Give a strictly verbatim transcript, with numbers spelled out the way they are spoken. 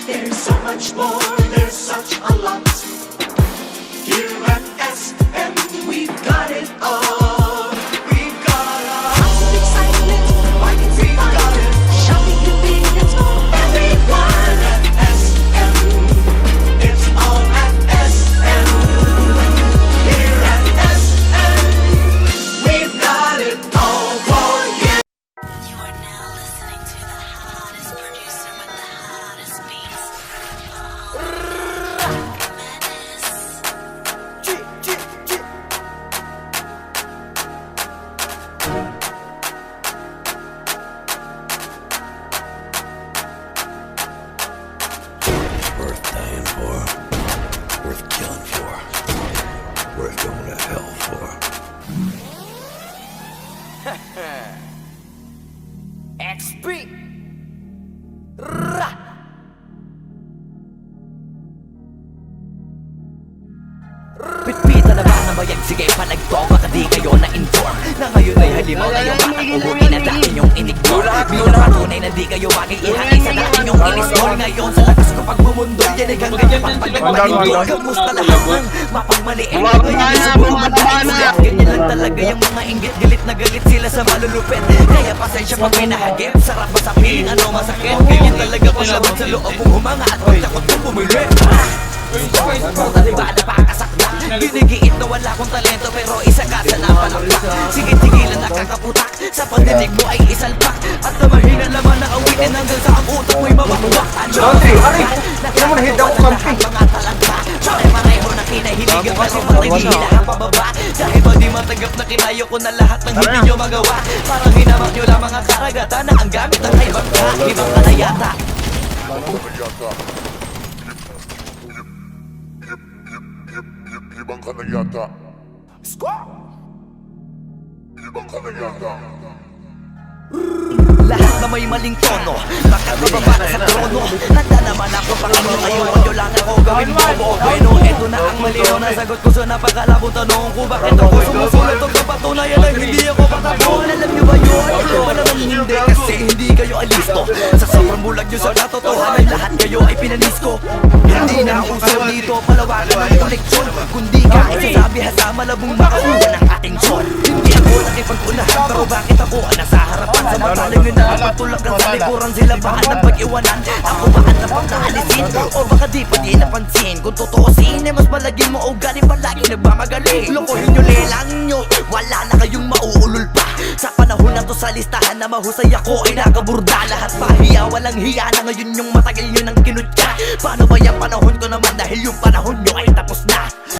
There's so much more, there's such a lot. Here at S M, we've got it all. We've got a house of excitement, markets and fun, shopping convenience for everyone. Here at S M, it's all at S M. Here at S M, we've got it all for you. You are now listening to the hottest producer with the hottest beats. Madness. Worth dying for, worth killing for, worth going to hell for. X P. Ra. Pitpita na ba na bayag, sige, panagto, baka di kayo na-inform. Na ngayon ay halimaw na yung batang ulo, pinadaan yung inigdor. Bilang patunay na di kayo bagay, ihati sa dati yung in-store. Ngayon, sa lakas ko pagmumundol, yan ay kang ganyan pagpagpagpagpagpag. Kamusta lahat ng mapagmali? Ganyan lang talaga yung mga inggit, galit na galit sila sa malulupit. Kaya pasensya pag may nahagip, sarap masapin, ano masakit. Ganyan talaga pag labag sa loob mong humanga at pagtakot mong pumili. Puta, di ba napakasakta? Ginigiit na wala kong talento, pero isa ka sa napalakpak. Sige, tigilan, nakakaputak. Sa pandinig mo ay isalpak. At na mahina naman na awitin hanggang sa ang utak mo'y mabakbak. Ano? Dante, aray! Nakakatawa sa lahat, mga talangka. Pare-pareho na kinahiligan, kasi patay, hila ang pababa. Dahil ba di matanggap na kinayo ko na lahat ng hindi nyo magawa? Parang hinamak nyo lamang ang karagatan na ang gamit ng ay bangka. Ibang ka na yata. Ibang ka na yata. Ibang ka na yata. Lahat na may maling tono, makakababa na sa trono. Handa naman ako, baka mo kayo, wag nyo lang ako gawin bobo. Bueno, eto na ang malinaw na sagot ko sa napakalabong tanong ko. Bakit ako sumusunod? Ito kapatunayan na hindi ako patapon. Alam nyo ba yun? Malamang hindi, kasi hindi kayo alisto. Sa sobrang bulag nyo sa katotohanan, lahat kayo ay pinanisko. Hindi na uso dito palawagan ang koleksyon, kundi kahit sasabi ha sa malabong makauwan ang atensyon. Hindi ako nakipag-unahan, pero bakit ako ang nasa harapan? Samantalang yun na ang pagtulakan, sa likuran sila ba ang pag-iwanan? Ako ba ang napang naalisin? O baka di pa di napansin? Kung tutuusin, eh, mas malagim mo ugali, palagi nagmamagaling. Lokohin nyo, lelang nyo, wala na kayong mauulol pa. Sa panahon na to, sa listahan na mahusay, ako ay nakaburda. Lahat pahiya, walang hiya na ngayon yung matagal nyo nang kinutya. Paano ba yung panahon ko naman, dahil yung panahon nyo ay tapos na?